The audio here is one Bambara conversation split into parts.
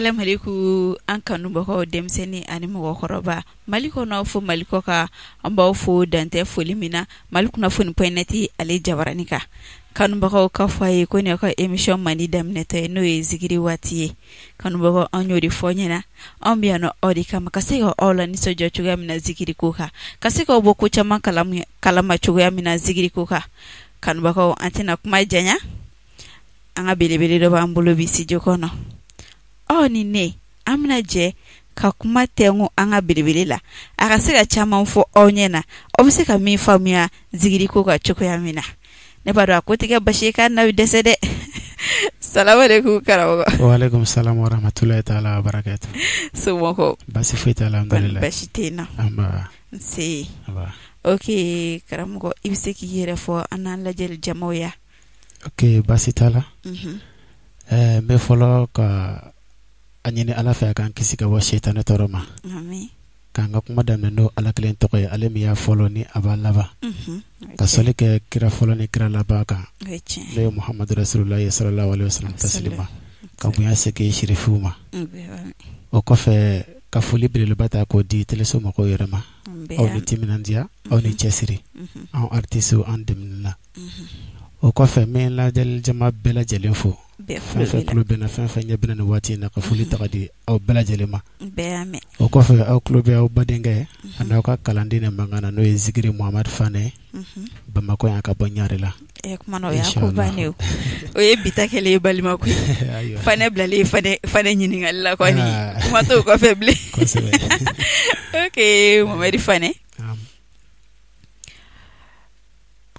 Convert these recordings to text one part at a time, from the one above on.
Salamaleku an kanubagaw denmisɛnnin ani mɔgɔkɔrɔba Mali kɔnɔ fo Mali kɔ kan an b'aw fo dantɛ foli min na Mali kunnafoni point net ale jabaranin kan kanubagaw k'a fɔ a ye ko nin y'aw ka émission mandi daminɛtɔ ye n'o ye zikiri waati ye kanubagaw an y'o de fɔ ɲɛna anw bɛ yan nɔ aw de kama ka se ka aw la nisɔndiya cogoya min na zikiri ko kan ka se k'aw bɔ ko caman kalama cogoya min na zikiri ko kan kanubagaw an tɛna kuma janya an ka belebele dɔ b'an bolo bi studio kɔnɔ aw ni ne an bɛna jɛ ka kuma tɛnku an ka belebele la a ka se ka caman fɔ aw ɲɛ na aw bɛ se ka min faamuya zikiri ko kan cogoya min na ne b'a dɔn a ko tɛ kɛ basi ye k'an n'aw dɛsɛ dɛ salamalekun karamɔgɔ. Walekum salam wa rahmatulahi taala wa barakatu. Somɔgɔw. Baasi foyi t'a la alhamdulilayi. Baasi tɛ yen nɔ. Anba. Nse. Anba. Ok karamɔgɔ i bɛ se k'i yɛrɛ fɔ an n'an lajɛli jamaw ya. Ok baasi t'a la. Unhun. Ɛɛ n bɛ fɔlɔ ka a ɲini Ala fɛ a k'an kisi ka bɔ sitanɛ tɔɔrɔ ma. Ami. K'an ka kuma daminɛ n'o Ala kelen tɔgɔ ye ale min y'a fɔlɔ ni a b'a laban. Unhun. Ka sɔli kɛ kira fɔlɔ ni kira laban kan. O ye tiɲɛ ye. N'o ye Muhamadu rasululahi salalahu alehi wasalam tasilima. Ka bonya segin sirifiw ma. O kɔfɛ ka foli belebeleba ta k'o di teleso mɔgɔw yɛrɛ ma. Aw ni timinandiya, aw ni cɛsiri. Anw artistes an dɛmɛni na. O kɔfɛ n bɛ lajɛli jama bɛɛ lajɛlen fo. Fɛn fɛn tulo bɛ n na, fɛn fɛn ɲɛ bɛ n na nin waati in na ka foli ta ka di aw bɛɛ lajɛlen ma. O kɔfɛ aw tulo bɛ aw badenkɛ ani aw ka kalanden de mankan na n'o ye Zikiri Muhamadu Fanɛ Bamakɔ yan ka bɔ Ɲarela. O y'a ko bannen ye o ye bi ta kɛlen ye balima koyi Fanɛ bilalen Fanɛ ɲininkali la kɔni kuma t'o kɔfɛ bilen. Kosɛbɛ. Ok Mohamɛdi Fanɛ.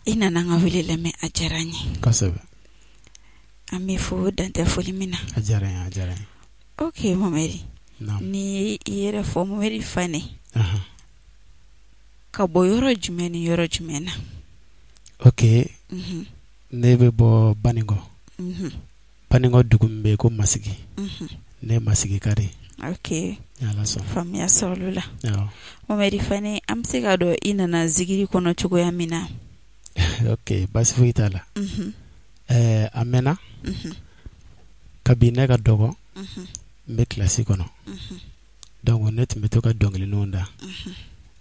I nana an ka wele lamɛn a diyara an ye. Kosɛbɛ. An b'i fo dan tɛ foli min na. A diyara n ye, a diyara n ye. Ok Mohamɛdi. Naamu. N'i ye i yɛrɛ fɔ Mohamɛdi Fanɛ. Anhan. Ka bɔ yɔrɔ jumɛn ni yɔrɔ jumɛn na? Ok. Unhun. Ne bɛ bɔ Banikɔ. Unhun. Banikɔ dugu min bɛ yen ko Masigi. Unhun. Ne ye Masigika de ye. Ok. Ni Ala sɔnna. Faamuya sɔrɔla o la. Awɔ. Mohamɛdi Fanɛ an bɛ se k'a dɔn i nana zikiri kɔnɔ cogoya min na? Ok baasi foyi t'a la. Unhun. Ɛɛ a mɛnna. Unhun. Kabi ne ka dɔgɔ. Unhun. N bɛ kilasi kɔnɔ. Unhun. Donc ne tun bɛ to ka dɔnkiliniw da. Unhun.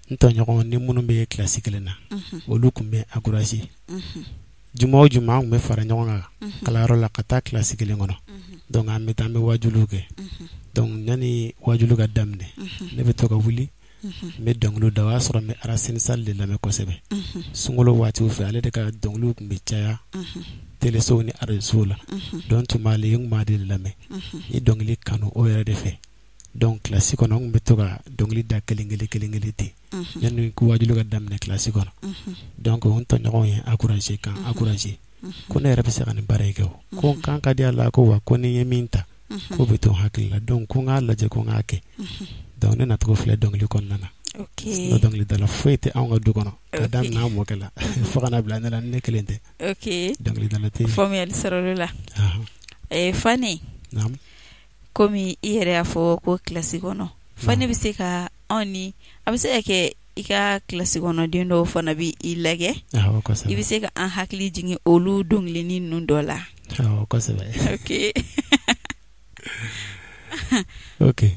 N tɔɲɔgɔn ni minnu bɛ kilasi kelen na. Unhun. Olu tun bɛ encourager. Unhun. Juma o juma an tun bɛ fara ɲɔgɔn kan. Unhun. Kalanyɔrɔ la ka taa kilasi kelen kɔnɔ. Unhun. Donc an bɛ taa an bɛ wajuliw kɛ. Unhun. Donc yanni wajuli ka daminɛ. Unhun. Ne bɛ to ka wuli. Unhun. N bɛ dɔnkiliw da o y'a sɔrɔ n bɛ Racine Sall de lamɛn kosɛbɛ. Unhun. Sunkalo waatiw fɛ ale de ka dɔnkiliw tun bɛ caya. Unhun. Telesow ni arajosow la. Unhun. Donc n tun b'ale n tun b'ale de lamɛn. Unhun. N ye dɔnkili kanu o yɛrɛ de fɛ. Donc kilasi kɔnɔ n tun bɛ to ka dɔnkili da kelen kelen kelen kelen ten. Unhun. Yanni wajuli ka daminɛ kilasi kɔnɔ. Unhun. Donc n tɔɲɔgɔnw ye encourager ka n Unhun. encourager. Unhun. Ko ne yɛrɛ bɛ se ka nin baara in kɛ o. Ko n kan ka di a la ko wa ko ni n ye min ta. Unhun. K'o bɛ to n hakili la donc ko n k'a lajɛ ko n k'a kɛ. Unhun. Donc ne nacogo filɛ dɔnkili kɔnɔna na. Ok. Sinon dɔnkilidala foyi tɛ anw ka du kɔnɔ. Ka Ok. daminɛ an mɔkɛ la fo ka na bila ne la ni ne kelen tɛ. Ok. Dɔnkilidala tɛ yen. Faamuyali sɔrɔla o la. Ahan. Ɛɛ Fanɛ. Naamu. Komi i yɛrɛ y'a fɔ ko kilasi kɔnɔ. Fanɛ bɛ se ka anw ni a bɛ se ka kɛ i ka kilasi kɔnɔden dɔw fana bɛ i lajɛ. Awɔ kosɛbɛ. I bɛ se ka an hakili jigin olu dɔnkilinin ninnu dɔ la. Awɔ kosɛbɛ. Ok. Ok.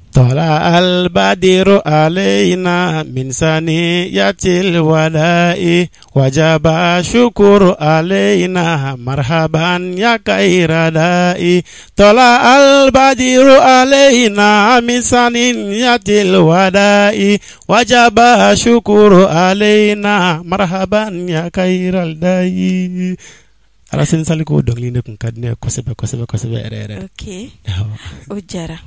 طلع البدر علينا من ثنيات الوداع وجب الشكر علينا مرحبا يا خير داء طلع البدر علينا من ثنيات الوداع وجب الشكر علينا مرحبا يا خير الداء Racine Sall ko dɔnkili ne tun ka di ne ye kosɛbɛ kosɛbɛ kosɛbɛ yɛrɛ yɛrɛ. Ok. O diyara.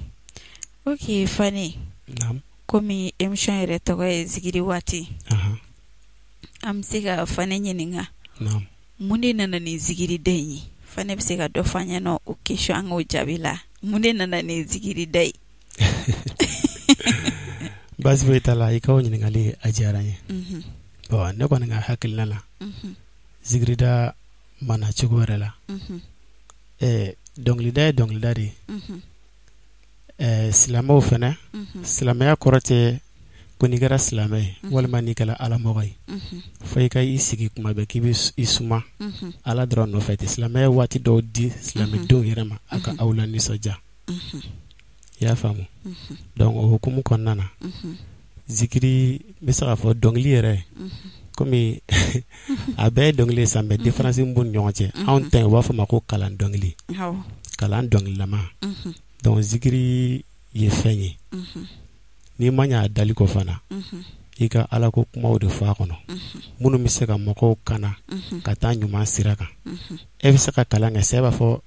Ok Fane. Naamu. Komi émission yɛrɛ tɔgɔ ye zikiri waati. Ahan. An bɛ se ka Fane ɲininka. Naamu. Mun de nana ni zikirida in ye? Fane bɛ se ka dɔ fɔ an ɲɛna o question an k'o jaabi la. Mun de nana ni zikirida ye? Baasi foyi t'a la i ka o ɲininkali a diyara n ye. Unhun. Bon ne kɔni ka hakilina la. Unhun. Zikirida ma na cogo wɛrɛ la. Unhun. Ɛɛ dɔnkilida ye dɔnkilida de ye. Unhun. Ɛɛ silamɛw fana. Unhun. Silamɛya kɔrɔ tɛ ko n'i kɛra silamɛ ye Unhun. walima n'i kɛra alamɔgɔ ye. Unhun. Fo i ka i sigi kuma bɛɛ k'i bɛ i suma. Unhun. Ala dɔrɔn nɔfɛ tɛ silamɛya ye waati dɔw di silamɛdenw yɛrɛ ma a ka Unhun. aw la nisɔndiya. I y'a faamu? Donc o hukumu kɔnɔna na, zikiri n bɛ se k'a fɔ dɔnkili yɛrɛ, komi a bɛɛ ye dɔnkili ye sa, mais différence min b'u ni ɲɔgɔn cɛ, anw ta in u b'a fɔ ma ko kalan dɔnkili, kalan dɔnkililama. Donc zikiri ye fɛn ye, n'i ma ɲɛ a dali kɔ fana, i ka ala ko kumaw de fɔ a kɔnɔ minnu bɛ se ka mɔgɔw kana ka taa ɲuman sira kan. E bɛ se ka kalan kɛ sa, e b'a fɔ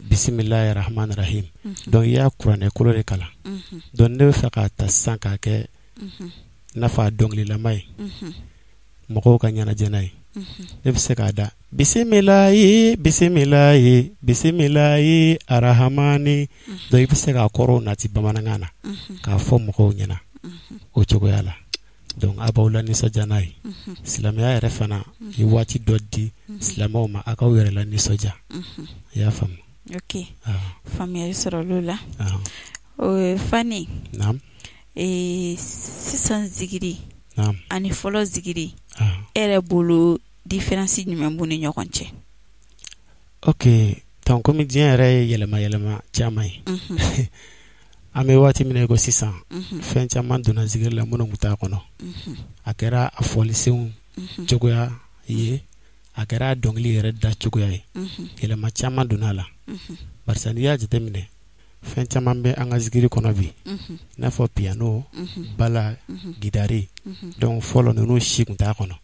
bisimilahi rahmani rahim, donc i y'a kuranɛ kolo de kalan. Donc ne bɛ fɛ k'a ta sisan k'a kɛ n'a fɔ a dɔnkililama ye, mɔgɔw ka ɲɛnajɛ n'a ye. Ne bɛ se k'a da bisimilahi bisimilahi bisimilahi arahamani. Donc i bɛ se k'a kɔrɔw nati bamanankan na k'a fɔ mɔgɔw ɲɛna o cogoya la. Donc a b'aw la nisɔndiya n'a ye. Silamɛya yɛrɛ fana ye waati dɔ di silamɛw ma, a k'aw yɛrɛ la nisɔndiya. I y'a faamu? Ok, faamuyali sɔrɔla o la. Fane, naam, sisan zikiri ani fɔlɔ zikiri, e yɛrɛ bolo différence jumɛn b'u ni ɲɔgɔn cɛ? Ok, donc komi diɲɛ yɛrɛ ye yɛlɛma yɛlɛma caman ye, an bɛ waati min na i ko sisan, fɛn caman donna zikiri la minnu tun t'a kɔnɔ. A kɛra a fɔlisenw cogoya ye, a kɛra a dɔnkili yɛrɛ da cogoya ye, yɛlɛma caman donna a la. Barisa n'i y'a jateminɛ, fɛn caman bɛ an ka zikiri kɔnɔ bi, i n'a fɔ piano, bala, gitari. Donc fɔlɔ ninnu si tun t'a kɔnɔ,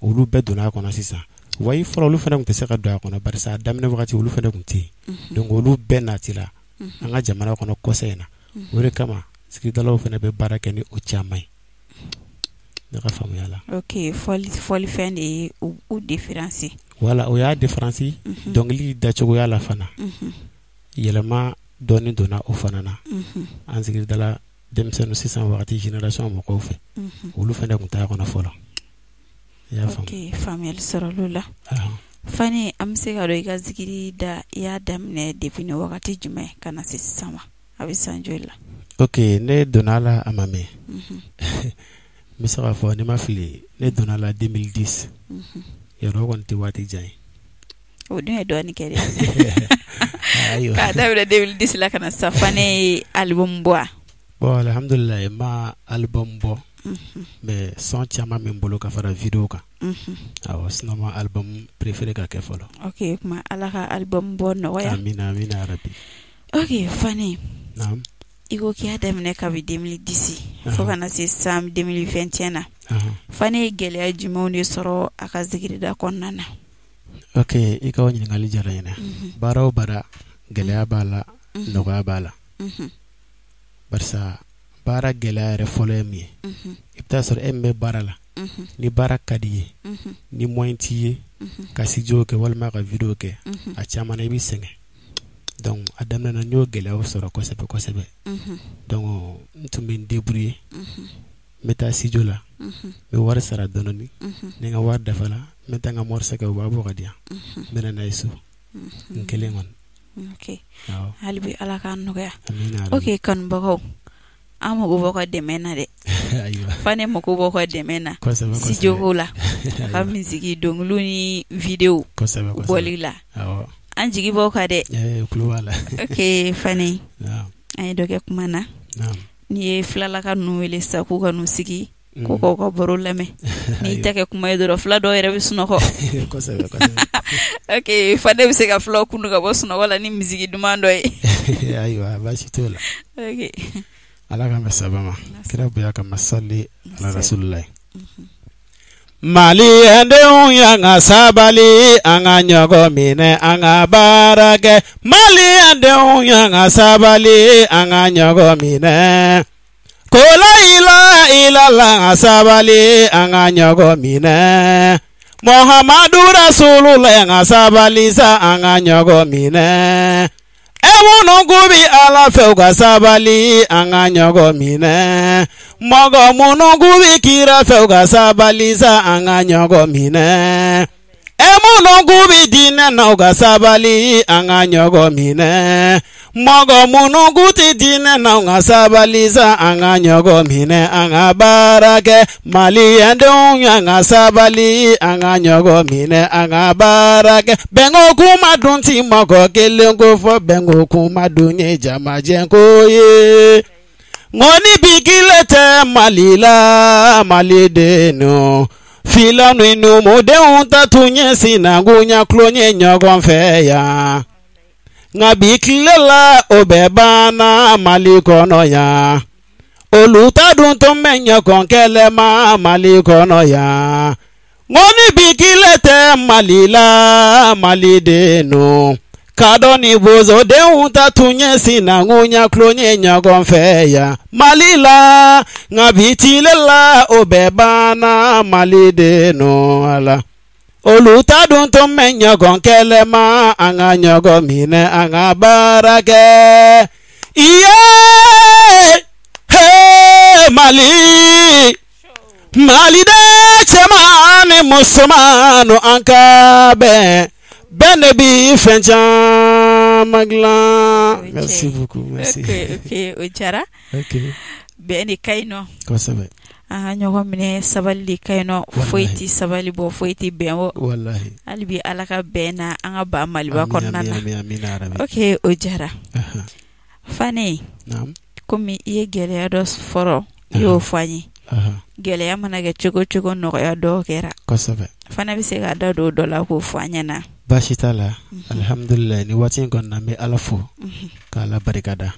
olu bɛɛ donna a kɔnɔ sisan. Wa i fɔlɔ olu fana tun tɛ se ka don a kɔnɔ, barisa a daminɛ wagati olu fana tun tɛ yen. Donc olu bɛɛ natila an ka jamana kɔnɔ kɔsa in na. O de kama zikiridalaw fana bɛ baara kɛ ni o caman ye, ne ka faamuya la. Ok, fɔlifɛn de ye o différence. Voilà, o y'a différence. Dɔnkili dacogoya la fana, yɛlɛma dɔɔni donna o fana na. An zikiridala denmisɛnnin sisan wagati génération mɔgɔw fɛ, olu fana tun t'a kɔnɔ fɔlɔ. I y'a faamu? Ok, faamuyali sɔrɔla o la. Fane, an bɛ se ka dɔn i ka zikiri da, i y'a daminɛ depuis ni wagati jumɛn ka na se sisan ma? A bɛ san joli la? Ok, ne donna a la a ma mɛn. N bɛ se k'a fɔ, ne ma fili, ne donna a la 2010. Yɔrɔ o kɔni tɛ waati jan ye. O dun ye dɔɔnin kɛ dɛ. Ayiwa. K'a daminɛ 2010 la ka na sisan, Fane ye album bɔ wa? Bon, alhamdulilayi, n ma album bɔ, mais son caman bɛ n bolo ka fara vidéo kan. Awɔ, sinon ma album préféré ka kɛ fɔlɔ. Ok, kuma Ala ka album bɔ nɔgɔya. Amina, amina ya rabi. Ok, Fane. Naam. I ko k'i y'a daminɛ kabi 2010 fo ka na se san 2021 na. Fane ye gɛlɛya jumɛnw de sɔrɔ a ka zikirida kɔnɔna na? Ok, i ka o ɲininkali diyara n ye dɛ. Baara o baara, gɛlɛya b'a la, nɔgɔya b'a la. Barisa baara gɛlɛya yɛrɛ fɔlɔ ye min ye, i bɛ taa sɔrɔ e min bɛ baara la, ni baara ka di ye, ni moyen t'i ye ka studio kɛ walima ka vidéo kɛ, a caman na i bɛ sɛgɛn. Donc a daminɛ na, n y'o gɛlɛyaw sɔrɔ kosɛbɛ kosɛbɛ. Donc n tun bɛ n débrouiller, n bɛ taa studio la, n bɛ wari sara dɔɔni, ni n ka wari dafara, n bɛ taa n ka morceau kɛ, u b'a bɔ ka di yan, n bɛ na n'a ye so, n kelen kɔni. Ok, hali bi Ala k'an nɔgɔya. Amina. Ok, kanubagaw, an mago b'aw ka dɛmɛ na dɛ. Fane mago b'aw ka dɛmɛ na studio ko la, a ka musique dɔnkiliw ni vidéo bɔli la. An jigi b'aw kan dɛ. Tulo b'a la. Ok, Fane, an ye dɔ kɛ kuma na. N'i ye filalaka ninnu wele sisan k'u ka n'u sigi ko k'aw ka baro lamɛn, n'i ta kɛ kuma ye dɔrɔn fila dɔw yɛrɛ bɛ sunɔgɔ. Ok, Fane bɛ se ka filaw kunu ka bɔ sunɔgɔ la ni musique duman dɔ ye. Ayiwa, baasi t'o la. Ok. Ala k'an bɛn sababa ma. Kira bonya kama, sali ala rasulilayi. Malidenw, y'an ka sabali, an ka ɲɔgɔn minɛ, an ka baara kɛ. Malidenw, y'an ka sabali, an ka ɲɔgɔn minɛ. Ko la ilaha illallah, an ka sabali, an ka ɲɔgɔn minɛ. Muhammadu Rasulullah, an ka sabali sa, an ka ɲɔgɔn minɛ. E minnu k'u bi Ala fɛ, u ka sabali, an ka ɲɔgɔn minɛ. Mɔgɔ minnu k'u bi kira fɛ, u ka sabali sa, an ka ɲɔgɔn minɛ. E minnu k'u bi diinɛ na, u ka sabali, an ka ɲɔgɔn minɛ. Mɔgɔ minnu k'u tɛ diinɛ na, an ka sabali sa, an ka ɲɔgɔn minɛ, an ka baara kɛ. Maliyɛndenw, an ka sabali, an ka ɲɔgɔn minɛ, an ka baara kɛ. Bɛnko kuma dun ti mɔgɔ kelen ko fɔ, bɛnko kuma dun ye jamajɛko ye. Ŋɔni bi kile tɛ Mali la, Malidenw. Filaw ni numudenw ta tun ye sinankunya tulon ye ɲɔgɔn fɛ yan. Nka bi tile la, o bɛɛ banna Mali kɔnɔ yan. Olu ta dun tun bɛ ɲɔgɔn kɛlɛ ma Mali kɔnɔ yan. Ŋɔni bi kile tɛ Mali la, Malidenw. Kadɔ ni bozodenw ta tun ye sinankunya tulon ye ɲɔgɔn fɛ yan Mali la. Nka bi tile la, o bɛɛ banna Malidenw ala. Olu ta dun tun bɛ ɲɔgɔn kɛlɛ ma, an ka ɲɔgɔn minɛ, an ka baara kɛ. Iye he Mali, Maliden cɛman ni musoman, an ka bɛn, bɛn de bi fɛn caman dilan. Merci beaucoup, merci. Ok, o diyara. Bɛn de ka ɲi nɔ. Kosɛbɛ. An ka ɲɔgɔn minɛ, sabali de ka ɲi nɔ. Foyi Wallahi. Tɛ sabali bɔ, foyi tɛ bɛn bɔ. Wallahi. Hali bi Ala ka bɛn na an ka ba Maliba Amin, kɔnɔna amin, na. amin, amin, ya Rabbi. Ok, o diyara. Fane, komi i ye gɛlɛya dɔ fɔlɔ, i y'o fɔ an ye. Gɛlɛya mana kɛ cogo o cogo, nɔgɔya dɔw kɛra. Fana bɛ se k'a da don o dɔ la k'o fɔ an ɲɛna. Baasi t'a la, alihamudulila. Ni waati in kɔni na, n bɛ Ala fo k'Ala barikada.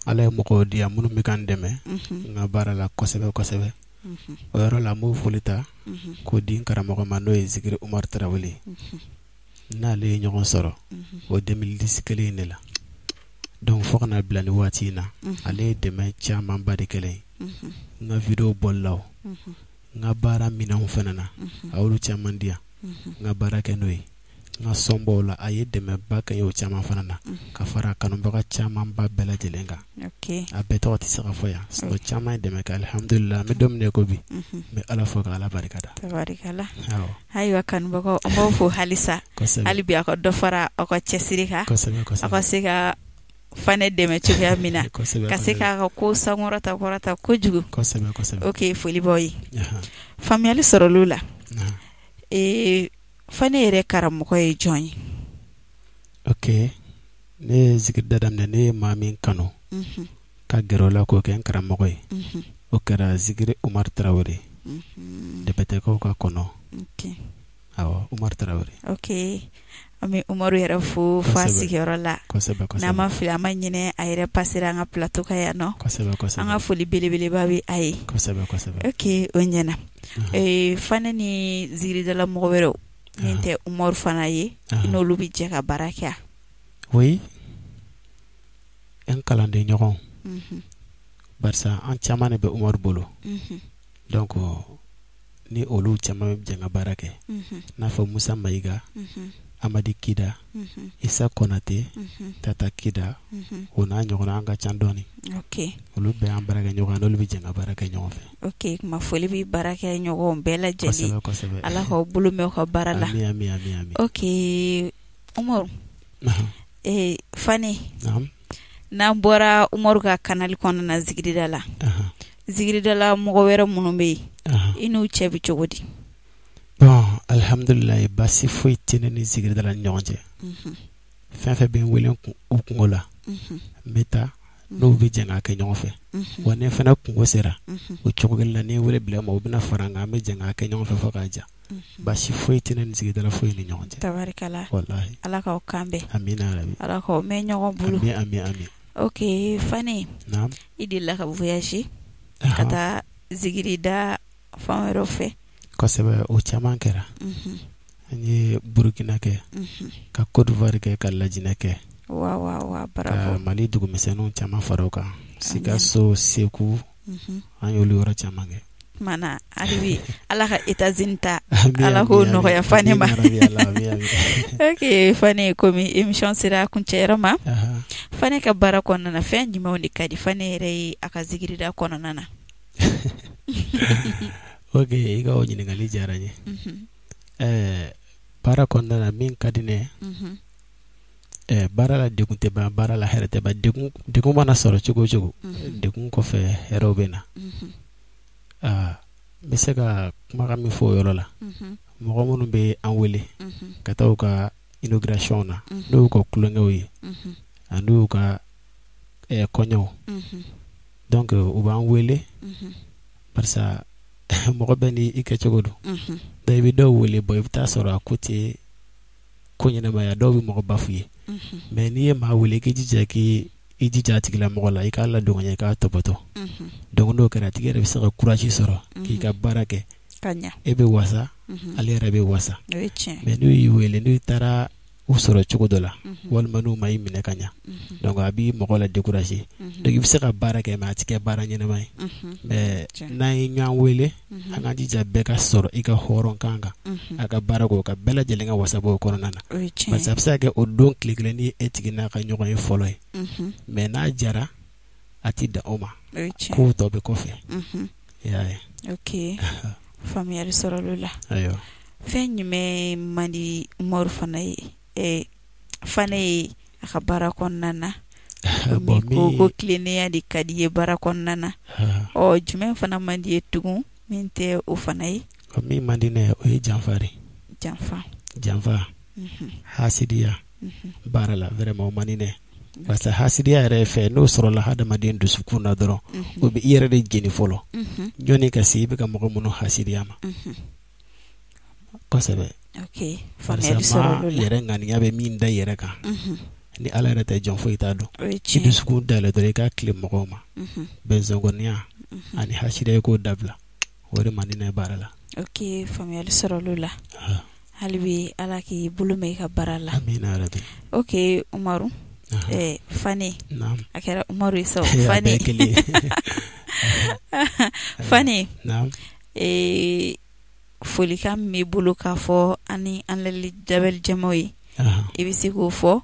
Ala ye mɔgɔw di yan minnu bɛ ka n dɛmɛ n ka baara la kosɛbɛ kosɛbɛ. O yɔrɔ la, n b'o foli ta k'o di n karamɔgɔ ma, n'o ye Zikiri Umaru Tarawele ye. N'ale ye ɲɔgɔn sɔrɔ o 2010 kelen in de la, donc fo ka na bila ni waati in na, ale ye dɛmɛ camanba de kɛlen ye n ka vidéo bɔli la, o n ka baara minɛnw fana na, a y'olu caman di yan, n ka baara kɛ n'o ye. N ka sɔnbaw la, a ye dɛmɛba kɛ n ye o caman fana na, ka fara kanubaga camanba bɛɛ lajɛlen kan. A bɛɛ tɔgɔ tɛ se ka fɔ yan, sinon caman ye dɛmɛ kɛ, alihamudulila. An bɛ don min na i ko bi, n bɛ Ala fo ka Ala barikada. Tabarikala. Awɔ. Ayiwa kanubagaw, an b'aw fo halisa. Hali bi aw ka dɔ fara aw ka cɛsiri kan, kosɛbɛ aw kosɛbɛ ka se ka Fane dɛmɛ cogoya min na, ka se k'a ka ko sankɔrɔta kɔrɔta kojugu. kosɛbɛ kosɛbɛ Ok, foli b'aw ye. Faamuyali sɔrɔla o la. Ee, Fane yɛrɛ karamɔgɔ ye jɔn ye? Ok, ne ye zikirida daminɛ, ne ye maa min kanu ka gɛrɛ o la k'o kɛ n karamɔgɔ ye, o kɛra Zikiri Umaru Tarawele, Dɛbɛtɛkaw ka kɔnɔ. Awɔ, Umaru Tarawele. Ok, an bɛ Umaru yɛrɛ fo fo a sigiyɔrɔ la. N'an ma fili, an ma ɲinɛ a yɛrɛ pasera an ka plateau kan yan nɔ. Kosɛbɛ An ka foli belebeleba bɛ a ye. kosɛbɛ kosɛbɛ Ok, o ɲɛna. Ee, Fane ni zikiridala mɔgɔ wɛrɛw min tɛ Umaru fana ye, i n'olu bɛ jɛ ka baara kɛ? Oui, n kalanden ɲɔgɔn, barisa an caman de bɛ Umaru bolo. Donc ni olu caman bɛ jɛ ka baara kɛ, n'a fɔ Musa Mayiga, Amadi Kida, Isa Konate, Tata Kida, o n'a ɲɔgɔnna, an ka ca dɔɔni. Olu bɛɛ y'an baarakɛ ɲɔgɔn, n'olu bɛ jɛ ka baara kɛ ɲɔgɔn fɛ. Ok, kuma foli bɛ baara kɛ ɲɔgɔn bɛɛ lajɛlen. kosɛbɛ kosɛbɛ Ala k'aw bolo mɛn aw ka baara la. Ami, ami, ami, ami. Ok, Umaru, ee, Fane, Naam. N'an bɔra Umaru ka canal kɔnɔna na zikirida la, zikiridala mɔgɔ wɛrɛ minnu bɛ yen, i n'u cɛ bɛ cogo di? Bon, alihamudulila, baasi foyi tɛ ne ni zikiridala ni ɲɔgɔn cɛ. Fɛn fɛn bɛ n wele u kungo la, n bɛ taa n'u bɛ jɛ k'a kɛ ɲɔgɔn fɛ. Wa ne fana kungo sera o cogo kelen la, ni ye wele bila ma, u bɛna fara n kan, an bɛ jɛ k'a kɛ ɲɔgɔn fɛ fo k'a ja. Baasi foyi tɛ ne ni zikiridala foyi ni ɲɔgɔn cɛ. Tabarikala. Walahi. Ala k'aw kan bɛn. Amina yarabi. Ala k'aw mɛn ɲɔgɔn bolo. Ami, ami, ami. Ok, Fane, Naam. I delila ka voyager ka taa zikirida fan wɛrɛw fɛ? Kosɛbɛ, o caman kɛra. An ye Burukina kɛ, ka Côte d'Ivoire kɛ, ka Lajinɛ kɛ, Wa wa wa ka bravo. Mali dugumisɛnninw caman fara o kan, Sikaso, Segu, an y'olu yɔrɔ caman kɛ. Tuma hali bi Ala ka États-Unis ta, Ami, Ala ami, k'o ami. nɔgɔya Fane ma. Amina yarabi, Ala, ami, ami. Ok, Fane, komi émission sera a kuncɛyɔrɔ ma, Fane ka baara kɔnɔna na, fɛn jumɛnw de ka di Fane yɛrɛ ye a ka zikirida kɔnɔna na? Ok, i ka o ɲininkali diyara n ye. Baara kɔnɔna na, min ka di ne ye, Baara la degun tɛ ban, baara la hɛrɛ tɛ ban. Degun mana sɔrɔ cogo o cogo, degun kɔfɛ hɛrɛw bɛ na. Aa, n bɛ se ka kumakan min fɔ o yɔrɔ la, mɔgɔ minnu bɛ an wele ka taa u ka inauguration na, n'o y'u ka tulonkɛw ye, ani y'u ka kɔɲɔw, donc u b'an wele barisa mɔgɔ bɛɛ ni i kɛcogo don. Donc i bɛ dɔw wele, bon, i bɛ taa sɔrɔ a ko tɛ ko ɲɛnamaya, dɔw bɛ mɔgɔ bafu ye. Mais n'i ye maa wele, i k'i jija k'i i jija a tigilamɔgɔ la, i k'a ladon ka ɲɛ, i k'a tɔpɔtɔ. Donc n'o kɛra, a tigi yɛrɛ bɛ se ka courage sɔrɔ k'i ka baara kɛ. Ka ɲɛ. E bɛ wasa, ale yɛrɛ bɛ wasa. O ye tiɲɛ. Mais n'u y'i wele, n'u taara u sɔrɔ cogo dɔ la, walima n'u ma i minɛ ka ɲɛ, donc a b'i mɔgɔ la décourager. Donc i bɛ se ka baara kɛ, mais a tɛ kɛ baara ɲɛnama ye. Mais n'an ye ɲɔgɔn wele, an k'an jija bɛɛ ka sɔrɔ i ka hɔrɔn kan kan, a ka baara kɛ, o ka bɛɛ lajɛlen ka wasa bɔ o kɔnɔna na. O ye tiɲɛ. Parce que a bɛ se ka kɛ o don tile kelen ni e tigi n'a ka ɲɔgɔn ye fɔlɔ ye. Mais n'a jara, a tɛ dan o ma. O ye tiɲɛ. Kow tɔ bɛ kɔfɛ. I y'a ye. Ok, faamuyali sɔrɔla o la. Ayiwa. Fɛn jumɛn man di Umaru fana ye, Fane ye a ka baara kɔnɔna na? Bon, ko tilennenya de ka di ye baara kɔnɔna na. Ɔ, jumɛn fana man di ye tugun min tɛ o fana ye? Min man di ne ye, o ye janfa de. Janfa. Janfa, hasidiya baara la, vraiment o man di ne ye. Parce que hasidiya yɛrɛ ye fɛn n'o sɔrɔla hadamaden dusukun na dɔrɔn, o bɛ i yɛrɛ de jeni fɔlɔ jɔnni ka se i bɛ ka mɔgɔ minnu hasidiya ma kosɛbɛ. Ok. Barisa Faamuyali sɔrɔla o la. Yɛrɛ ŋaniya bɛ min da i yɛrɛ kan, ni Ala yɛrɛ tɛ, jɔn foyi t'a dɔn. O ye I tiɲɛ. dusukun dayɛlɛ dɔrɔn, i k'a tilen mɔgɔw ma. Bɛnzɔngɔniya ani hasidiya, i k'o dabila, o de man di ne ye baara la. Ok, faamuyali sɔrɔla o la. Hali bi Ala k'i bolo mɛn i ka baara la. Amina yarabi. Ok, Umaru, Fane. Naam. A kɛra Umaru ye sa o. A bɛɛ Fane. ye kelen ye. Fane. Naam. Folikan min b'i bolo k'a fɔ ani an lali dabali jamaw ye, i bɛ se k'o fɔ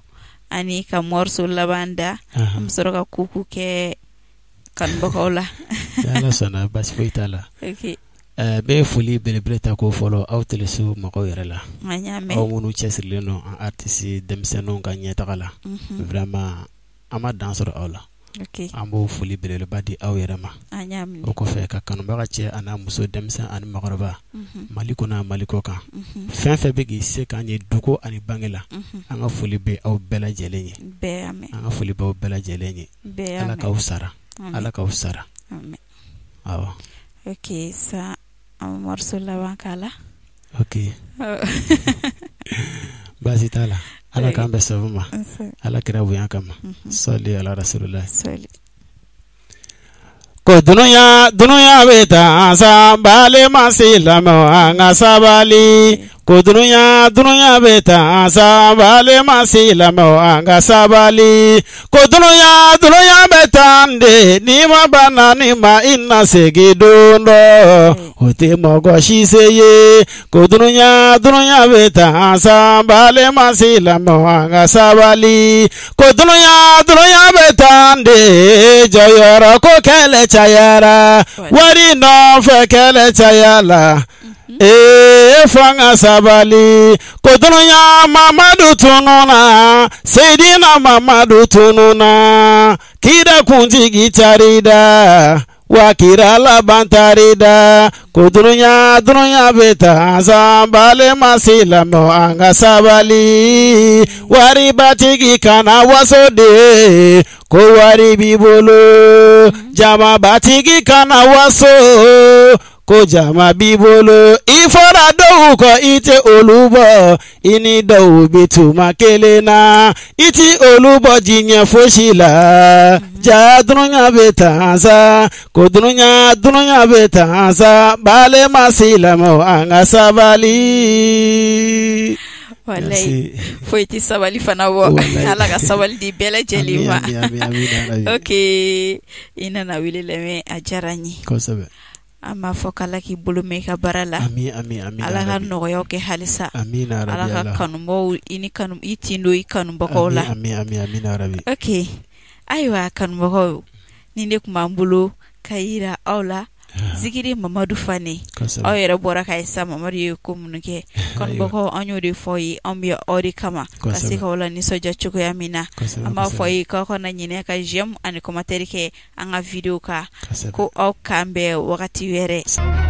ani ka morceau laban da, an bɛ sɔrɔ ka kuku kɛ kanubagaw la. Ni Ala sɔnna, basi foyi t'a la. Ok. N bɛ foli belebele ta k'o fɔlɔ aw teleso mɔgɔw yɛrɛ la. An y'a mɛn. Aw minnu cɛsirilen don an artiste denmisɛnninw ka ɲɛtaga la. Vraiment, an ma dan sɔrɔ aw la. Ok. An b'o foli belebeleba di aw yɛrɛ ma. An y'a minɛ. O kɔfɛ, ka kanubaga cɛ a n'a muso, denmisɛn ani makɔrɔba, Mali kɔnɔ, Mali kɔ kan, fɛn fɛn bɛ k'i se k'an ye dugu ani bange la, an ka foli bɛ aw bɛɛ lajɛlen ye. Bɛɛ y'a mɛn. An ka foli b'aw bɛɛ lajɛlen ye. Bɛɛ y'a Ala mɛn. k'aw sara. Ala k'aw sara. Amin. Awɔ. Ok, sa an bɛ morceau laban k'a la. Ok, baasi t'a la. Ala k'an bɛn sababu ma. Ala kira bonya kama. Sali ala rasulillah. Sali. Ko dunuya dunuya bɛ taa sa, balima silamɛw, an ka sabali. Ko dunuya dunuya bɛ taa sa, balima silamɛw, an ka sabali. Ko dunuya dunuya bɛ taa de, ni ma bana ni ma i na segin don dɔ, o tɛ mɔgɔ si se ye. Ko dunuya dunuya bɛ taa sa, balima silamɛw, an ka sabali. Ko dunuya dunuya bɛ taa de, jɔyɔrɔ ko kɛlɛ cayara, wari nɔfɛ kɛlɛ cayala, ee, fanga sabali. Ko dunuya, Mamadu tununa, Seydina Mamadu tununa, kira kuntigi carida wa kira laban tarida. Ko dunuya dunuya bɛ taa sa, balima silamɛw, an ka sabali. Waribatigi kana waso de ko wari b'i bolo, jamabatigi kana waso ko jama b'i bolo. I fɔra dɔw kɔ, i tɛ olu bɔ, i ni dɔw bɛ tuma kelen na, i ti olu bɔ diɲɛ fosi la. Ja dunuya bɛ taa sa, ko dunuya dunuya bɛ taa sa, balima silamɛw, an ka sabali. Walayi, foyi tɛ sabali fana bɔ. Ala ka sabali di bɛɛ lajɛlen ma. Ok, i nana wele lamɛn, a diyara n ye. Kosɛbɛ. An b'a fɔ k'Ala k'i bolo mɛn i ka baara la. Ami ami ami. Ala ka nɔgɔyaw kɛ halisa. Amina. Ala ka kanubaw i ni kanu i tin don i kanubagaw la. Ami ami amina rabi. Ok, ayiwa kanubagaw, ni ne tun b'an bolo ka yira aw la. Zikiri Mamadu Fane aw yɛrɛ bɔra k'a ye sa Mamadu ye ko minnu kɛ kanubagaw an y'o de fɔ ye anw bɛ aw de kama ka se k'aw la nisɔndiya cogoya min na an b'a fɔ ye k'aw kana ɲinɛ ka j'aime ani commentaire kɛ an ka video kan ko aw k'an bɛn wagati wɛrɛ.